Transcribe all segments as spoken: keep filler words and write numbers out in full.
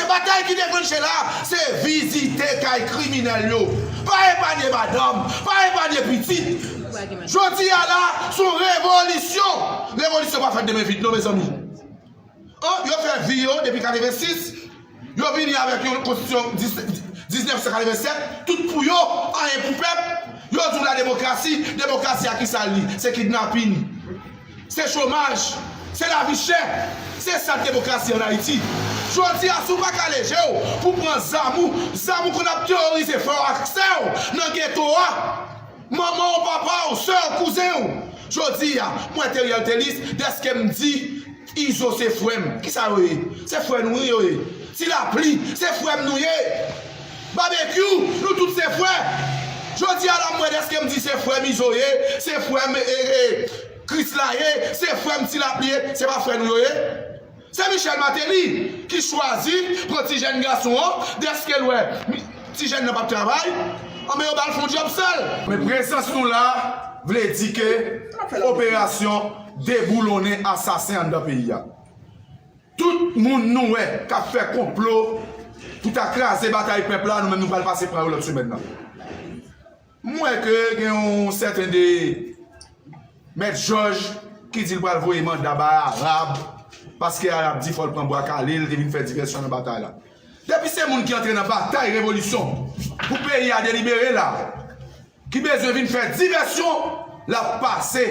Batay ki deklanche la, se vizite kay kriminèl yo. Pa epanye madanm, pa epanye pitit. Jodi a la, se yon revolisyon. Revolisyon pa fèt demen vit non, mezanmi. An, yo fè vi yo depi katrevensis. Yo vini avèk yon konstitisyon dis-, diznèf san katrevennsèt, tout pou yo, anyen pou pèp. Yo di w la demokrasi, demokrasi a kisa l ye? Se kidnapin. Se chomaj, se lavi chè, se sa k demokrasi ann Ayiti. Jodi a, si w pa ka leve w pou pran zam ou, zam ou konn ap teworize frè w ak sè w nan geto a, manman w, papa w, sè w, kouzen w. Jodi a, mwen Theriel Thelus, dèske m di Izo se frè m. Kisa yo ye? Se frè nou wi yo ye. Ti Lapli, se frè m nou ye. Babekyou, nou tout se frè. Jodi a la, mwen dèske m di se frè m Izo ye, se frè m, e, e, Krisla ye, se frè m Ti Lapli ye, se pa frè nou yo ye? Se Michel Martelly ki chwazi pran ti jèn gason an, dèske l wè mi-, ti jèn nan p ap travay, anben yo ba l fè yon djòb sal. Men prezans nou la vle di ke operasyon deboulonnen asasen anndan peyi a. Tout moun nou wè k ap fè konplo pou ta kraze batay pèp la, nou menm nou pral pase pran yo lòt semèn nan. M wè ke gen yon sèten de Mèt Jòj ki di l pral voye manda bay Arab, paske Arab di fò l pran Bwa Kale, l te vin fè divèsyon nan batay la. Depi se moun ki antre nan batay revolisyon pou peyi a delibere la, ki bezwen vin fè divèsyon, l ap pase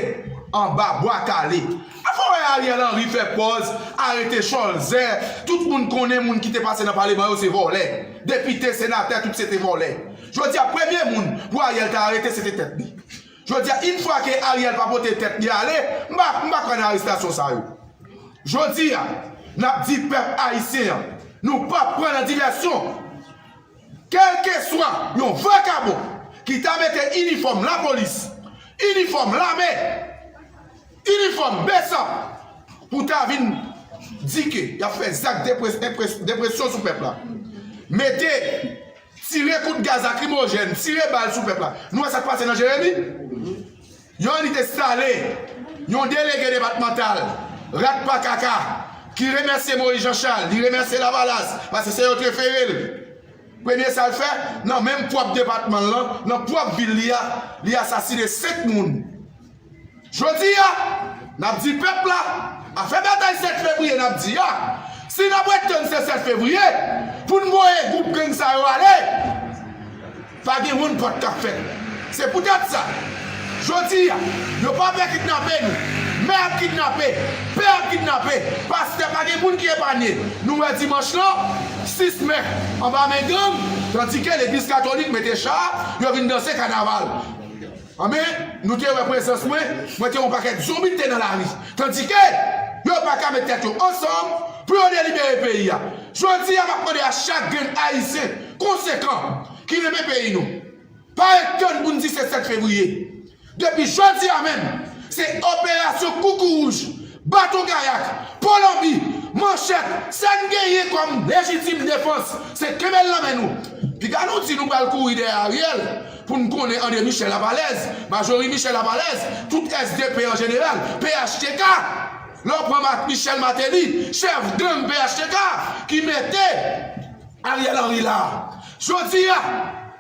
anba Bwa Kale. Afè w wè Ariel Henry fè pòz, arete Cholzè, tout moun konnen moun ki te pase nan paleman yo se vòlè. Depite, senatè, tout se te vòlè. Jodi a, premye moun pou Ariel ta arete, se te tèt li. Jodi a, yon fwa ke Ariel pa pote tèt li ale, m pa, m pa kwè nan arestasyon sa yo. Jodi a, n ap di pèp ayisyen an, nou p ap pran nan divèsyon. Kèlkeswa yon vakabon ki ta mete inifòm lapolis, inifòm lame, inifòm besap pou ta vin di ke y ap fè zak depres-, enpres-, depresyon sou pèp la. Mete, tire kout gaz lakrimojèn, tire bal sou pèp la. Nou wè sa k pase nan Jeremi? Yo annik enstale yon delege depatmantal, rat pa kaka, ki remèsye Moïse Jean Charles, li remèsye Lavalas, paske se yo t refere l. Premye sa l fè, nan menm pwòp depatman l lan, nan pwòp vil li a, li asasinen senk moun. Jodi a, n ap di pèp la, afè batay sèt fevriye n ap di a, si n ap ret tann se sèt fevriye pou n voye gwoup gang sa yo ale, pa gen wonn pòt k ap fèt. Se poutèt sa, jodi a, yo pa pè kidnape nou. Mè ap kidnape, pè ap kidnape, pastè, pa gen moun ki epanye. Nou wè dimanch lan, sis mè anba men gang, tandike legliz katolik mete cha, yo vin danse kanaval. Anben, nou te wè prezans mwen, mwen te yon pakèt zonbi ki te nan lari. Tandike, yo pa ka met tèt yo ansanm pou yo delibere peyi a. Jodi a, m ap mande a chak grenn ayisyen konsekan ki renmen peyi nou, pa ret tann pou n di se sèt fevriye. Depi jodi a menm, se operasyon koukouwouj, baton gayak, po lanbi, manchèt, sa n genyen kòm lejitim defans, se kenbe l nan men nou. Piga nou di nou pral kouri dèyè Ariel pou n konnen André Michel ap alèz, Majorie Michel ap alèz, tout S D P an jeneral, P H T K, lè w pran Ma-, Michel Martelly, chèf gang P H T K, ki mete Ariel Henry la. Jodi a,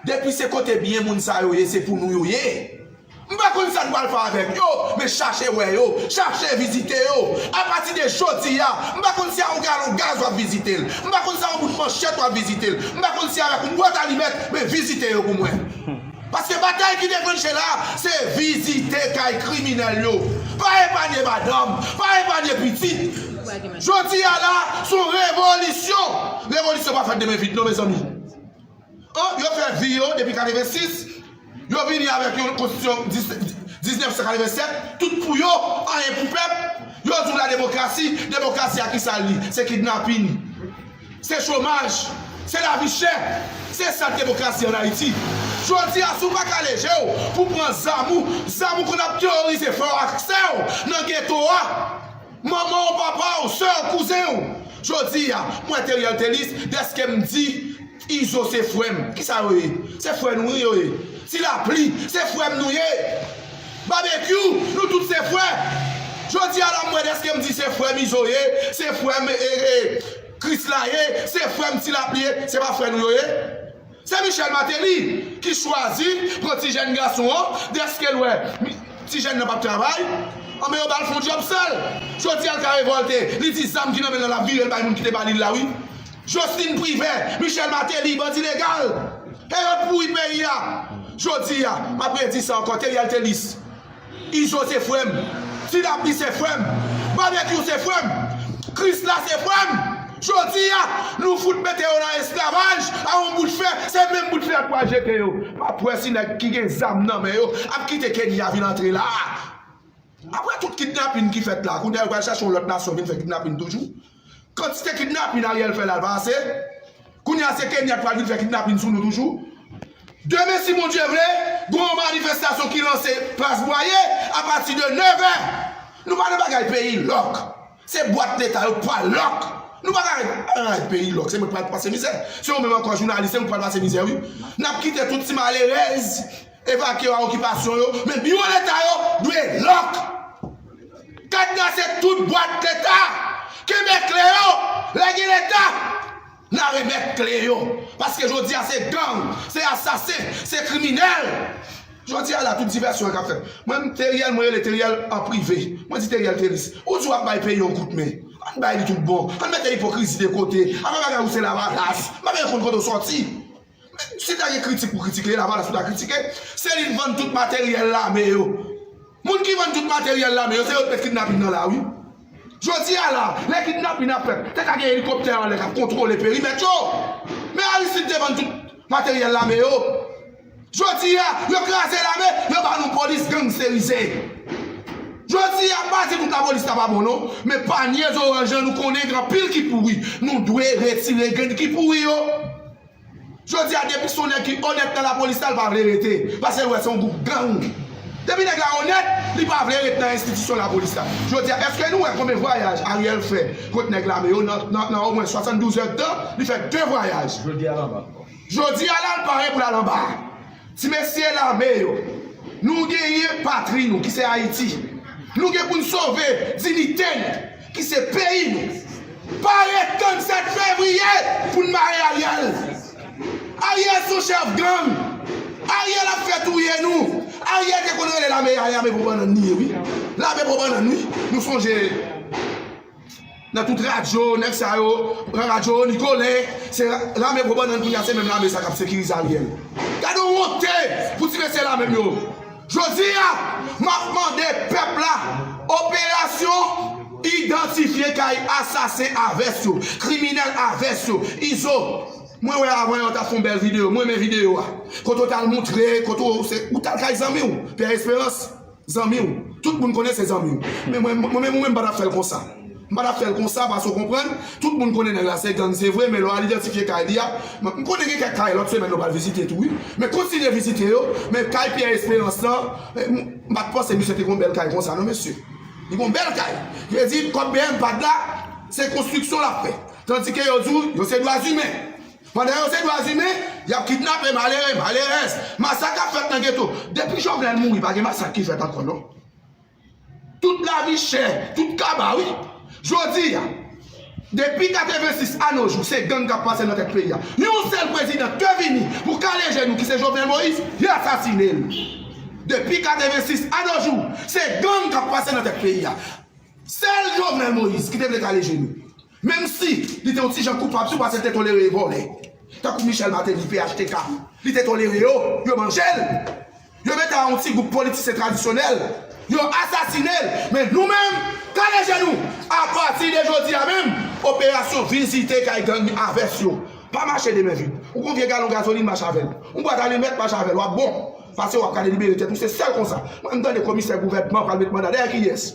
depi se kote byen moun sa yo ye, se pou nou yo ye. M pa konn sa n pral fè avèk yo, men chache wè yo, chache vizite yo. Apati de jodi a, m pa konn si a yon galon gaz w ap vizite l. M pa konn si a yon bout manchèt w ap vizite l. M pa konn si avèk yon bwat alimèt, men vizite yo pou mwen. Paske batay ki deklanche la, se vizite kay kriminèl yo. Pa epanye madanm, pa epanye pitit. Jodi a la, se yon revolisyon. Revolisyon pa fèt demen vit non, mezanmi. An, yo fè vi yo depi katrevensis. Yo vini avèk yon konstitisyon dis-, diznèf san katrevennsèt, tout pou yo, anyen pou pèp. Yo di w la demokrasi, demokrasi a kisa l ye? Se kidnapin. Se chomaj, se lavi chè, se sa k demokrasi ann Ayiti. Jodi a, si w pa ka leve w pou pran zam ou, zam ou konn ap teworize frè w ak sè w nan geto a, manman w, papa w, sè w, kouzen w. Jodi a, mwen Theriel Thelus, dèske m di Izo se frè m. Kisa yo ye? Se frè nou wi yo ye. Ti Lapli, se frè m nou ye. Babekyou, nou tout se frè. Jodi a la, mwen dèske m di se frè m Izo ye, se frè m, e, e, Krisla ye, se frè m Ti Lapli ye, se pa frè nou yo ye? Se Michel Martelly ki chwazi pran ti jèn gason an, dèske l wè mi- ti jèn nan p ap travay, anben yo ba l fè yon djòb sal. Jodi a l ka revòlte, li di zam ki nan men l lan l ap vire l bay moun ki te ba li l la wi. Jocelyn Privert, Michel Martelly, bandi legal. E yo pouri peyi a. Jodi a, m ap redi sa ankò, Theriel Thélis. Izo se frè m. Ti Lapli se frè m. Babekyou se frè m. Krisla se frè m. Jodi a, nou fout mete yo nan esklavaj a yon bout fè, se menm bout fè a k pral jete yo. M ap wè si nèg ki gen zam nan men yo ap kite Kenya vin antre la. Apre tout kidnapin ki fèt la, kounye a yo pral chache yon lòt nasyon vin fè kidnapin toujou. Kantite kidnapin Ariel fè la, l pa ase? Kounye a se Kenya k pral vin fè kidnapin sou nou toujou. Demen, si Bondye vle, gen yon manifestasyon ki lanse Plas Bwaye apati de nevè. Nou pa nan bagay peyi lòk. Se bwat leta yo pa lòk. Nou pa ka ret peyi lòk. Se mwen k pral pase mizè. Se ou menm ankò jounalis, se ou k pral pase mizè wi. N ap kite tout ti malerèz evakye yo a okipasyon yo, men biwo leta yo dwe lòk. Kadnase tout bwat leta. Kenbe kle yo. Lè gen leta, n a remèt kle yo. Paske jodi a se gang, se asasen, se kriminèl. Jodi a la, tout divèsyon k ap fèt. Mwen, Theriel, mwen rele Theriel an prive. Mwen di Theriel Thélis, ou di w ap bay peyi yon kout men. Ann bay li tout bon. Ann mete ipokrizi de kote. Apa bagay ou se lavalas. M pa bezwen konn kote w sòti. Si ta gen kritik pou kritike, lavalas ou ta kritike. Se li k vann tout materyèl lame yo. Moun ki vann tout materyèl lame yo, se yo k met kidnapin nan la wi. Jodi a la, lè kidnapin ap fèt, te ka gen elikoptè anlè k ap kontwole perimèt yo. Men Aristide te vann tout materyèl lame yo. Jodi a, yo kraze lame, yo ba nou polis gangsterize. Jodi a, pa di tout lapolis la pa bon non, men panye zoranj lan nou konnen gen anpil ki pouri. Nou dwe retire grenn ki pouri yo. Jodi a, depi se yon nèg ki onèt nan lapolis la, li pa vle rete. Paske l wè se yon gwoup gang. Depi nèg la onèt, li pa vle ret nan enstitisyon lapolis la. Jodi a, èske nou wè konbyen vwayaj Ariel fè kont nèg lame yo nan, nan, nan omwen swasanndouz èdtan? Li fè de vwayaj. Jodi a l anba ankò. Jodi a la, l pare pou l al anba. Ti mesye lame yo, nou genyen patri nou ki se Ayiti. Nou gen pou n sove diyite n ki se peyi nou. Pa ret tann sèt fevriye pou n mare Ariel. Ariel se yon chèf gang. Ariel ap fè touye nou. Ariel te konn rele lame a lame pou bannann li ye wi. Lame pou bannann wi. Nou sonje nan tout radyo, nèg sa yo, pran radyo, Nicolin, se lame pou bannann kounye a, se menm lame sa k ap sekirize Ariel. Gade yon wonte pou ti mesye lame m yo. Jodi a, m ap mande pèp la, operasyon idantifye kay asasen a vès yo, kriminèl a vès yo, Izo. Mwen wè avan yè w t ap fè yon bèl videyo, mwen renmen videyo a. Kote w t al moutre, kote w, se, ou t al kay zanmi w, Pierre Espérance, zanmi w. Tout moun konnen se zanmi w. Men mwen, mwen menm ou menm m pa t ap fè l konsa. M pa t ap fè l konsa paske w konprann, tout moun konnen nèg la se gang, se vre, men lè w al idantifye kay li a, m konnen gen kèk kay lòt semèn nou pral vizite tou wi. Men kontinye vizite yo, men kay Pierre Espérance lan, eh, m, m pa t panse misye te gen yon bèl kay konsa non mesye. Li gen yon bèl kay. Vle di kòb B M pad la, se konstriksyon l ap fè. Tandike yo di w, yo se dwa imen. Pandan yo se dwa imen, y ap kidnape malere, malerèz. Masak ap fèt nan geto. Depi Jovenel mouri, pa gen masak ki fèt ankò non. Tout lavi chè, tout kaba wi. Jodi a, depi katrevensis a no jou, se gang k ap pase nan tèt peyi a. Yon sèl prezidan k te vini pou kale je nou, ki se Jovenel Moïse, yo asasine l. Depi katrevensis a no jou, se gang k ap pase nan tèt peyi a. Sèl Jovenel Moïse ki te vle kale je nou. Menm si li te yon ti jan koupab tou paske l te tolere vòlè. Tankou Michel Martelly, P H T K, li te tolere yo, yo manje l. Yo mete a yon ti gwoup politisyen tradisyonèl, yo asasine l. Men nou menm, kale je nou. Apati de jodi a menm, operasyon vizite kay gang a vès yo. Pa mache de men vid. Ou gon vye galon gazolin, mache avè l. Yon bwat alimèt, mache avè l. W ap bon. Paske w ap ka delibere tèt ou, se sèl konsa. Mwen, m tande komisè gouvènman pral met manda dèyè kiyès?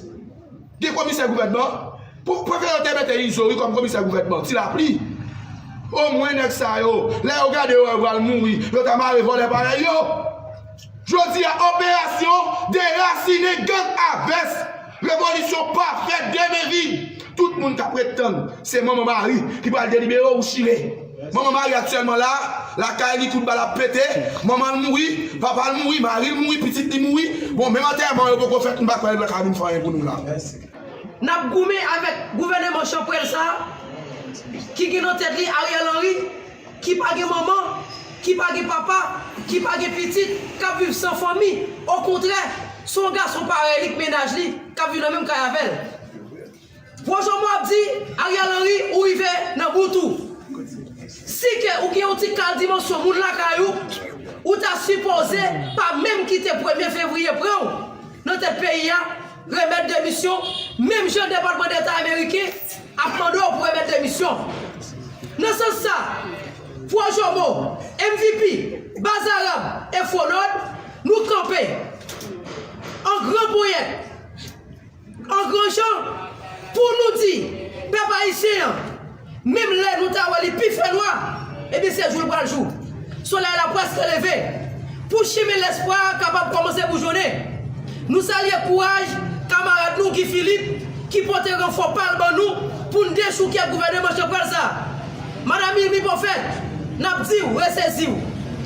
Gen komisè gouvènman? Pou, prefere yo te mete Izo wi kòm komisè gouvènman, Ti Lapli. Omwen nèg sa yo, lè yo gade yo wè yo pral mouri, yo ta mare vòlè parèy yo. Jodi a, operasyon derasinen gang a vès. Revolisyon pa fèt de men vid. Tout moun k ap ret tann, se manman Mari ki pral delibere w chire. Manman Mari aktyèlman la, lakay li kout bal ap pete, manman l mouri, papa l mouri, mari l mouri, pitit li mouri. Bon, menm antèman yo poko fèt, m pa kwè yo ka vin fè anyen pou nou la. N ap goumen avèk gouvèneman chanpwèl sa a. ki gen nan tèt li Ariel Henry, ki pa gen manman, ki pa gen papa, ki pa gen pitit, k ap viv san fanmi. Okontrè, se yon gason parèy li k mennaj li, k ap viv nan menm kay avè l. Pwojomo ap di, Ariel Henry, ou rive nan bout ou. Si ke ou gen yon ti kal dimansyon moun lakay ou, ou ta sipoze pa menm kite premye fevriye pran w nan tèt peyi a, remèt demisyon, menm jan Depatman Deta ameriken ap mande w pou remèt demisyon. Nan sans sa, Pwojomo, M V P, Baz Arab e Fonod, nou kanpe an gran ponyèt, an gran jan, pou nou di pèp ayisyen an, menm lè nou ta wè li pi fènwa, ebyen se jou l pral jou. Solèy la prèske leve. Pou chimen lespwa a kapab kòmanse boujonnen, nou salye kouraj kamarad nou Guy Philippe ki pote ranfò pa l ban nou pou n dechouke ak gouvèneman chanpwèl sa a. Madanm Ilmi Pwofèt, n ap di w, resezi w.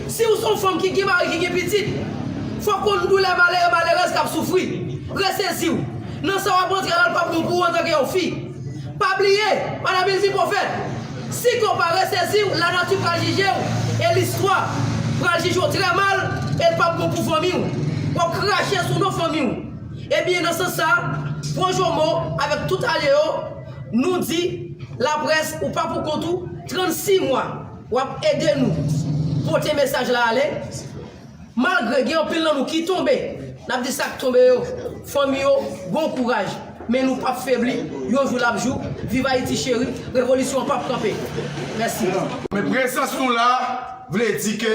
Si w se yon fanm ki gen mari, ki gen pitit, fò w konn doulè malere, malerèz k ap soufri. Resezi w. Nan sa w ap rantre la, l p ap bon pou ou antanke yon fi. Pa bliye, Madanm Ilmi Pwofèt, si ke w pa resezi w, lanati pral jije w, e listwa pral jije w trè mal, e l p ap bon pou fanmi w. W ap krache sou non fanmi w. Ebyen, nan sans sa, Pwojomo, avèk tout alye yo, nou di laprès, ou pa pou kont ou, trannsis mwa, w ap ede nou pote mesaj la ale. Malgre gen anpil nan nou ki tonbe, n ap di sa k tonbe yo, fanmi yo, bon kouraj. Men nou p ap febli, yon jou l ap jou. Viv Ayiti cheri, revolisyon an p ap kanpe. Mèsi. Men prezans nou la vle di ke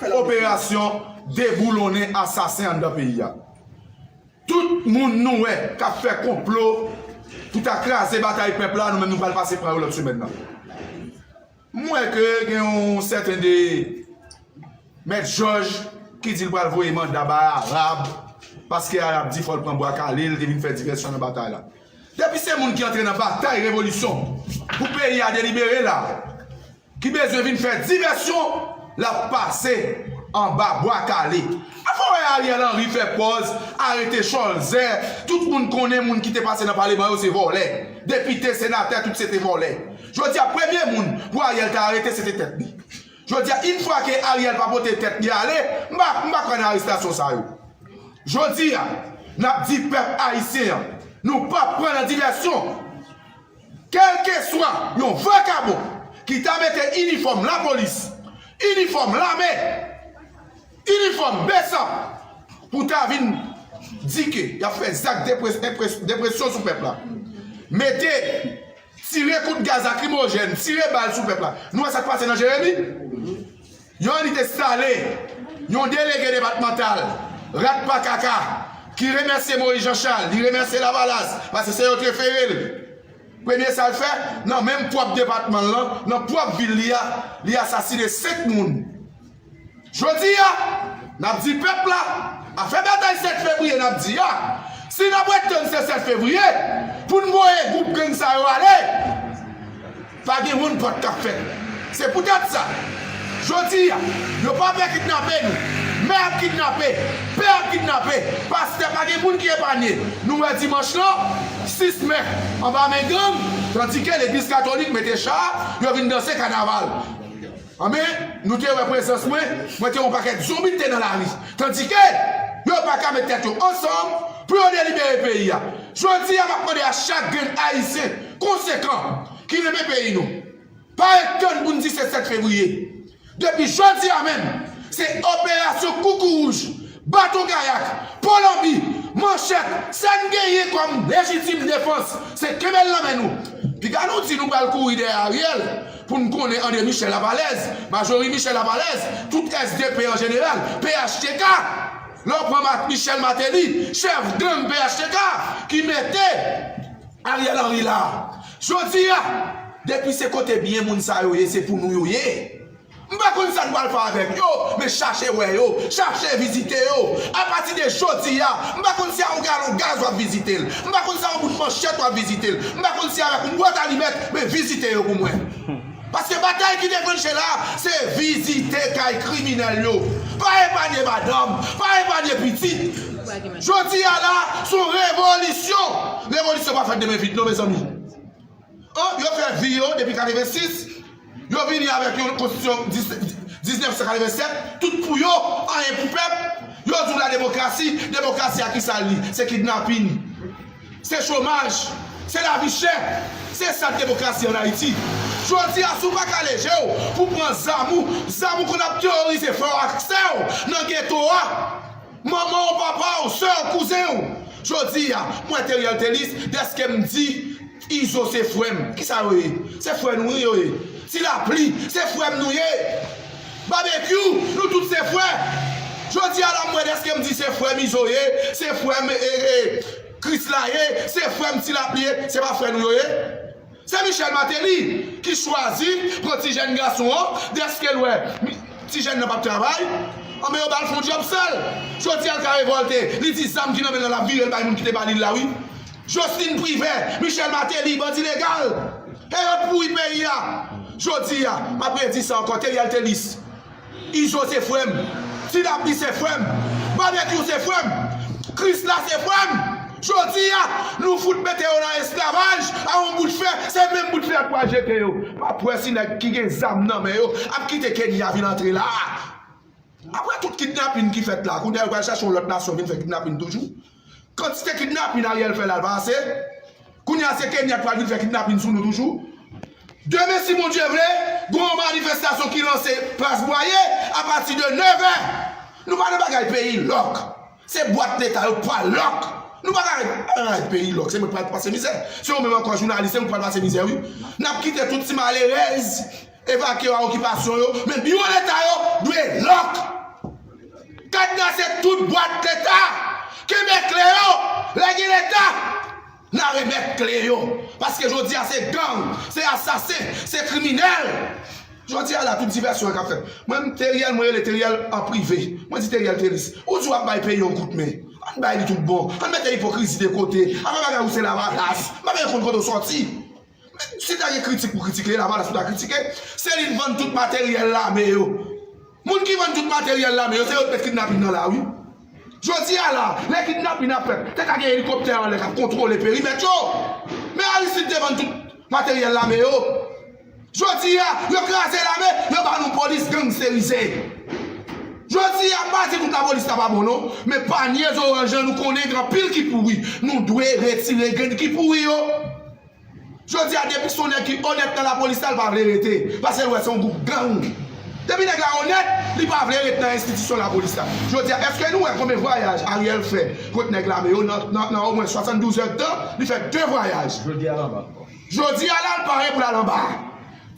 operasyon deboulonnen asasen anndan peyi a. Tout moun nou wè k ap fè konplo pou ta kraze batay pèp la, nou menm nou pral pase pran yo lòt semèn nan. M wè ke gen yon sèten de Mèt Jòj ki di l pral voye manda bay Arab, paske Arab di fò l pran Bwa Kale, l te vin fè divèsyon nan batay la. Depi se moun ki antre nan batay revolisyon pou peyi a delibere la, ki bezwen vin fè divèsyon, l ap pase anba Bwa Kale. Afè w wè Ariel Henry fè pòz, arete Cholzè, tout moun konnen moun ki te pase nan paleman yo se vòlè. Depite, senatè, tout se te vòlè. Jodi a, premye moun pou Ariel ta arete, se te tèt li. Jodi a, yon fwa ke Ariel pa pote tèt li ale, m pa, m pa kwè nan arestasyon sa yo. Jodi a, n ap di pèp ayisyen an, nou p ap pran nan divèsyon. Kèlkeswa yon vakabon ki ta mete inifòm lapolis, inifòm lame, inifòm besap, pou ta vin di ke y ap fè zak depres-, enpres-, depresyon sou pèp la, mete tire kout gaz lakrimojèn, tire bal sou pèp la. Nou wè sa k pase nan Jeremi? Yon li te enstale yon delege depatmantal, rat pa kaka, ki remèsye Moïse Jean Charles, li remèsye Lavalas, paske se yo t refere l. Premye sa l fè, nan menm pwòp depatman l lan, nan pwòp vil li a, li asasine senk moun. Jodi a, n ap di pèp la, afè batay sèt fevriye n ap di a, si n ap ret tann se sèt fevriye pou n voye gwoup gang sa yo ale, pa gen wonn pòt k ap fèt. Se poutèt sa, jodi a, yo pa pè kidnape nou. Mè ap kidnape, pè ap kidnape, pastè, pa gen moun ki epanye. Nou wè dimanch lan, sis mè anba men gang, tandike legliz katolik mete cha, yo vin danse kanaval. Anben, nou te wè prezans mwen, mwen te wè yon pakèt zonbi ki te nan lari. Tandike, yo pa ka met tèt yo ansanm pou yo delibere peyi a. Jodi a, m ap mande a chak grenn Ayisyen konsekan ki renmen peyi nou, pa ret tann pou n di se sèt fevriye. Depi jodi a menm, se operasyon koukouwouj, baton kayak, pon lanbi, manchèt, sa n genyen kòm lejitim defans, se kenbe l nan men nou. Piga nou di nou pral kouri dèyè Ariel pou n konnen André Michel ap alèz, Majorie Michel ap alèz, tout S D P an jeneral, P H T K. Lè w pran Mat-, Michel Martelly, chèf gang P H T K, ki mete Ariel Henry la. Jodi a, depi se kote byen moun sa yo ye, se pou nou yo ye. M pa konn sa n pral fè avèk yo, men chache wè yo, chache vizite yo. Apati de jodi a, m pa konn si a yon galon gaz w ap vizite l. M pa konn si a yon bout manchèt w ap vizite l. M pa konn si avèk yon bwat alimèt, men vizite yo pou mwen. Paske batay ki deklanche la, se vizite kay kriminèl yo. Pa epanye madanm, pa epanye pitit. Jodi a la, se yon revolisyon. Revolisyon pa fèt de men vid non, mezanmi. An, yo fè vi yo depi katrevensis. Yo vini avèk yon konstitisyon dis- diznèf san katrevennsèt, tout pou yo, anyen pou pèp. Yo di w la demokrasi, demokrasi a ki sa l ye? Se kidnapin, se chomaj, se lavi chè. Se sa k demokrasi ann Ayiti. Jodi a, si w pa kale je w pou pran zam ou, zam ou konn ap teworize frè w ak sè w nan geto a, manman w, papa w, sè w, kouzen w. Jodi a, mwen Theriel Thélice, dèske m di Izo se frè m. Kisa yo ye? Se frè nou wi yo ye. Ti Lapli, se frè m nou ye. Babekyou, nou tout se frè. Jodi a la, m wè dèske m di se frè m Izo ye, se frè m e, e, Krisla ye, se frè m Ti Lapli ye, se pa frè nou yo ye? Se Michel Martelly ki chwazi pran ti jèn gason an, dèske l wè mi- ti jèn nan p ap travay, anben yo ba l fè yon djòb sal. Jodi a, l ka revòlte, li di zam ki nan men l lan, l ap vire l bay moun ki te ba li l la, wi. Jocelyn Privert, Michel Martelly, bandi legal, e yo t pouri peyi a. Jodi a, m ap redi sa ankò, Theriel Thélice, Izo se frè m, Ti Lapli se frè m, Babekyou se frè m, Krisla se frè m. Jodi a, nou fout mete yo nan esklavaj a yon bout fè, se menm bout fè a k pral jete yo. M ap wè si nèg ki gen zam nan men yo ap kite Kenya vin antre la a. Apre tout kidnapin ki fèt la, kounye a yo pral chache yon lòt nasyon vin fè kidnapin toujou. Kantite kidnapin Ariel fè la, l pa ase? Kounye a se Kenya k pral vin fè kidnapin sou nou toujou. Demen, si Bondye vle, gen yon manifestasyon ki lanse Plas Bwaye apati de nevè. Nou pa nan bagay peyi lòk. Se bwat leta yo k pral lòk. Nou pa ka ret peyi lòk. Se mwen k pral pase mizè. Se ou menm ankò jounalis, se ou k pral pase mizè, wi. N ap kite tout ti malerèz evakye yo a okipasyon yo, men biwo leta yo dwe lòk. Kadnase tout bwat leta. Kenbe kle yo. Lè gen leta, n a remèt kle yo. Paske jodi a se gang, se asasen, se kriminèl. Jodi a la, tout divèsyon k ap fèt. Mwen, Theriel, mwen rele Theriel an prive. Mwen di Theriel Thélice, ou di w ap bay peyi yon kout men. Ann bay li tout bon. Ann mete ipokrizi de kote. Afè bagay ou se Lavalas. M pa bezwen konn kote w sòti. Si ta gen kritik pou kritike, Lavalas pou ta kritike, se li k vann tout materyèl lame yo. Moun ki vann tout materyèl lame yo, se yo k met kidnapin nan la, wi. Jodi a la, lè kidnapin ap fèt, te ka gen elikoptè anlè k ap kontwole perimèt yo. Men Aristide te vann tout materyèl lame yo. Jodi a, yo kraze lame, yo ba nou polis gangsterize. Jodi a, pa di tout lapolis la pa bon non, men panye zoranj lan nou konnen gen anpil ki pouri. Nou dwe retire grenn ki pouri yo. Jodi a, depi se yon nèg ki onèt nan lapolis la, l pa vle rete. Paske l wè se yon gwoup gang. Depi nèg la onèt, li pa vle ret nan enstitisyon lapolis la. Jodi a, èske nou wè konbyen vwayaj Ariel fè kont nèg lame yo nan, nan, nan omwen swasanndouz èdtan? Li fè de vwayaj. Jodi a l anba ankò. Jodi a la, l pare pou l al anba.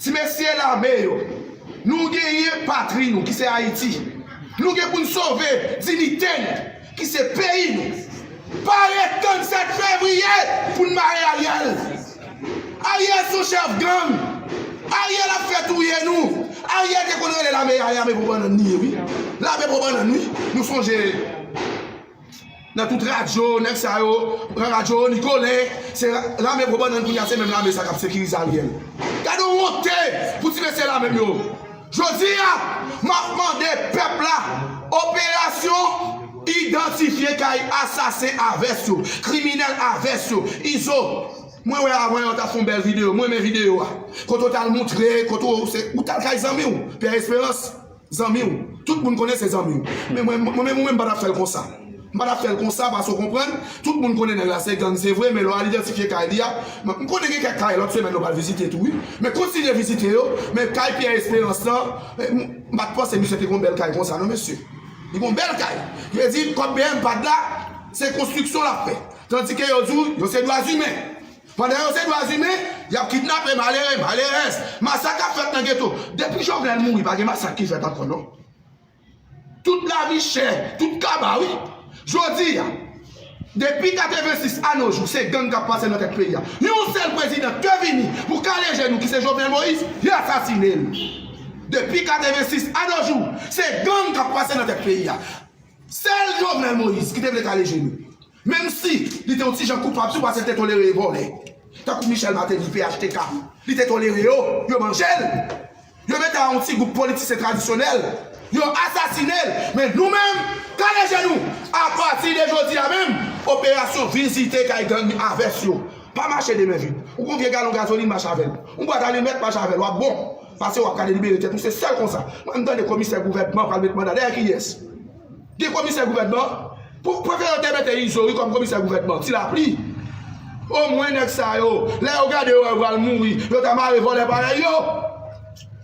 Ti mesye lame yo, nou genyen patri nou, ki se Ayiti. Nou gen pou n sove diyite n, ki se peyi nou. Pa ret tranntsèt fevriye pou n mare Ariel. Ariel se yon chèf gang. Ariel ap fè touye nou. Ariel te konn rele lame a lame pou bannann li ye, wi. Lame pou bannann, wi. Nou sonje nan tout radyo, nèg sa yo, pran radyo, Nicolin, se lame pou bannann kounye a, se menm lame sa k ap sekirize Ariel. Gade yon wonte pou ti mesye lame m yo. Jodi a, m ap mande pèp la, operasyon idantifye kay asasen a vès yo, kriminèl a vès yo, Izo. Mwen wè avan yè w t ap fè yon bèl videyo, mwen renmen videyo a. Kote w t al moutre, kote w, se, ou t al kay zanmi w, Pierre Espérance, zanmi w. Tout moun konnen se zanmi w. Men mwen, mwen menm ou menm m pa t ap fè l konsa. M pa t ap fè l konsa, paske w konprann, tout moun konnen nèg la se gang, se vre, men lè w al idantifye kay li a, m, m konnen gen kèk kay lòt semèn nou pral vizite tou, wi. Men kontinye vizite yo, men kay Pierre Espérance lan, eh, m, m pa t panse misye te gen yon bèl kay konsa, non, mesye. Li gen yon bèl kay. Vle di, kòb B M pad la, se konstriksyon l ap fè. Tandike yo di w, yo se dwa imen. Pandan yo se dwa imen, y ap kidnape malere, malerèz. Masak ap fèt nan geto. Depi Jovenel mouri, pa gen masak ki fèt ankò, non. Tout lavi chè, tout kaba, wi. Jodi a, depi katrevensis a no jou, se gang k ap pase nan tèt peyi a. Yon sèl prezidan te vini pou kale je nou, ki se Jovenel Moïse, yo asasine l. Depi katrevensis a no jou, se gang k ap pase nan tèt peyi a. Sèl Jovenel Moïse ki te vle kale je nou. Menm si li te yon ti jan koupab tou, paske l te tolere vòlè. Tankou Michel Martelly, P H T K, li te tolere yo, yo manje l. Yo mete a yon ti gwoup politisyen tradisyonèl, yo asasine l. Men nou menm, kale je nou. Apati de jodi a menm, operasyon vizite kay gang a vès yo. Pa mache de men vid. Ou gon vye galon gazolin, mache avè l. Yon bwat alimèt, mache avè l. W ap bon. Pase w ap ka delibere tèt ou. Se sèl konsa. Mwen, m tande komisè gouvènman pral met manda dèyè kiyès? Gen komisè gouvènman? Pou prefere yo te mete Izo wi kòm komisè gouvènman. Ti lapli. Omwen nèg sa yo, lè yo gade yo wè yo pral mouri, yo ta mare vòlè parèy yo.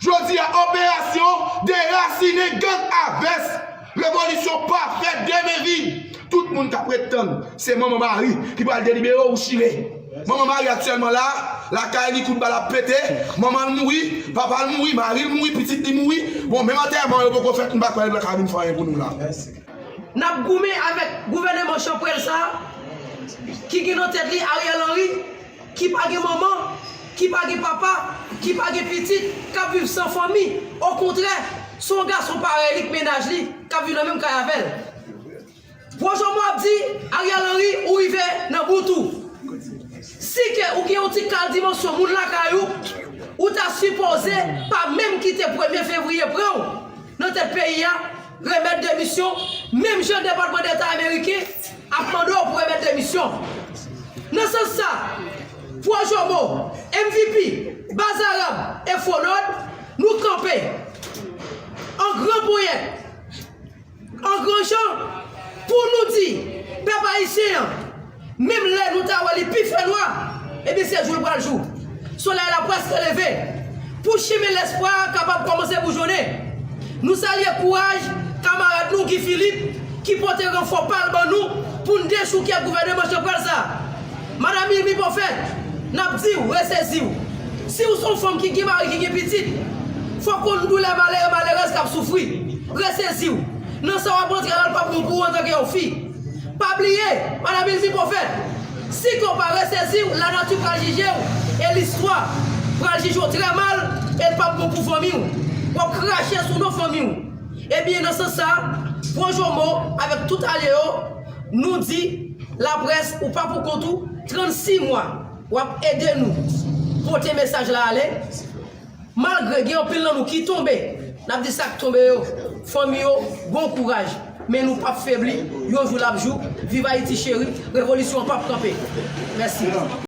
Jodi a, operasyon derasinen gang a vès. Revolisyon pa fèt demen vide. Tout moun k ap ret tann, se Manman Mari ki pral delibere w, ou chire. Manman Mari aktyèlman la, lakay li kout bal ap pete, manman l mouri, papa l mouri, mari l mouri, pitit li mouri. Bon, menm antèman yo poko fèt, m pa kwè l ka vin fè anyen pou nou la. N ap goumen avèk gouvèneman chanpwèl sa a, ki gen nan tèt li Ariel Henry, ki pa gen manman, ki pa gen papa, ki pa gen pitit, k ap viv san fanmi. Okontrè, se yon gason parèy li k mennaj li, k ap viv nan menm kay avè l. Pwojomo ap di, Ariel Henry, ou rive nan bout ou. Si ke ou gen yon ti kal dimansyon moun lakay ou, ou ta sipoze pa menm kite premye fevriye pran w nan tèt peyi a, remèt demisyon, menm jan Depatman Deta ameriken ap mande w pou remèt demisyon. Nan sans sa, Pwojomo, M V P, Baz Arab e Fonod, nou kanpe an gran ponyèt, an gran jan, pou nou di pèp ayisyen an, menm lè nou ta wè li pi fè nwa, ebyen se jou l pral jou. Solèy la prèske leve. Pou chimen lespwa a kapab kòmanse boujonnen, nou salye kouraj kamarad nou Guy Philippe ki pote ranfò pa l ban nou pou n dechouke gouvèneman chanpwèl sa a. Madanm Ilmi Pwofèt, n ap di w, resezi w. Si w se yon fanm ki gen mari, ki gen pitit, fò w konn doulè malere, malerèz k ap soufri. Resezi w. Nan sa w ap antre la, l p ap bon pou ou antanke yon fi. Pa bliye, Madanm Ilmi Pwofèt, si ke w pa resezi w, lanati pral jije w, e listwa pral jije w trè mal, e l p ap bon pou fanmi w. W ap krache sou non fanmi w. Ebyen, nan sans sa, Pwojomo avèk tout alye yo, nou di laprès, ou pa pou kont ou, trannsis mwa, w ap ede nou pote mesaj la ale. Malgre gen anpil nan nou ki tonbe, n ap di sa k tonbe yo, fanmi yo, bon kouraj. Men nou p ap febli, yon jou l ap jou. Viv Ayiti cheri, revolisyon an p ap kanpe. Mèsi.